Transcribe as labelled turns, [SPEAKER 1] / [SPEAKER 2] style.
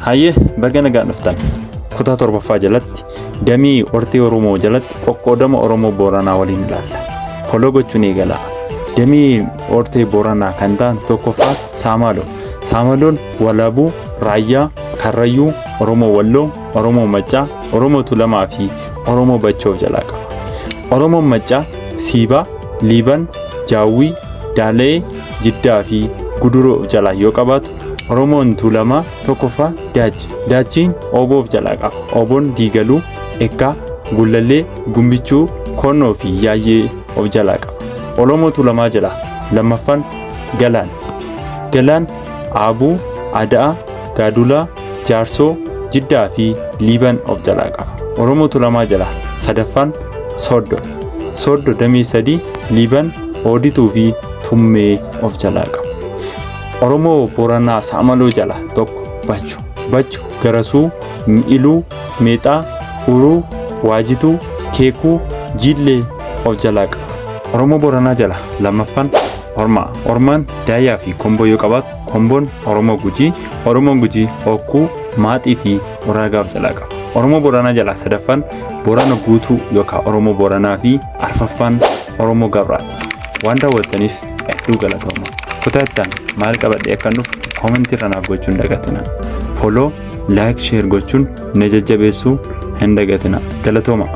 [SPEAKER 1] Hayyee, baga nagaan dhuftan. Kutaa torbaffaa jalatti damee hortee Oromoo jalatti qoqqoodama Oromoo Booranaa waliin ilaalla. Follow gochuun eegalaa. Damee hortee Booranaa kan ta'an tokkoffaa Saamalo. Saamaloon Walaabuu, Raayyaa, Karrayyuu, Oromoo Walloo, Oromoo Maccaa, Oromoo Tuulamaa fi Oromoo Bachoo of jalaa qaba. Oromoon Maccaa Siibaa, Liiban, Jaawwii, Daalayee, Jiddaa fi Guduroo of jalaa yoo qabaatu, Oromoon Tuulamaa tokkoffaa Daachi. Daachiin Ooboo of jalaa qaba. Ooboon Diigaluu, Ekkaa, Gullallee, Gumbichuu, Koonnoo fi Yaayyee of jalaa qaba. Oromoo Tuulamaa jalaa lammaffaan Galaan. Galaan Aabuu, Ada'a, Gaadulaa, Jaarsoo, Jiddaa fi Liiban of jalaa qaba. Oromoo Tuulamaa jalaa sadaffaan Sooddo. Sooddo damee sadii Liiban, Oodituu fi Tummee of jalaa qaba. Oromoo Booranaa Saamaloo jalaa tokko Bacho. Bacho Garasuu, Iluu, Meexaa, Uruu, Waajituu, Keekuu, Jiillee of jalaa qaba. Oromoo Booranaa jalaa lammaffaan Ormaa. Ormaan Daayyaa fi Komboo yoo qabaatu, Komboon Oromoo Gujii, Oromoon Gujii Hokkuu, Maaxii fi Uraagaa of jalaa qaba. Oromoo Booranaa jalaa sadaffaan Boorana Guutuu yookaan Oromoo Booranaa fi arfaffaan Oromoo Gabraati. Waan daawwattaniif hedduu galatooma. Kutaa itti aanu maal qabadhee akkan dhufu koomentii irra naaf gochuun dagatina. Follow, like, share gochuun na jajjabeessuu hin dagatina. Galatooma.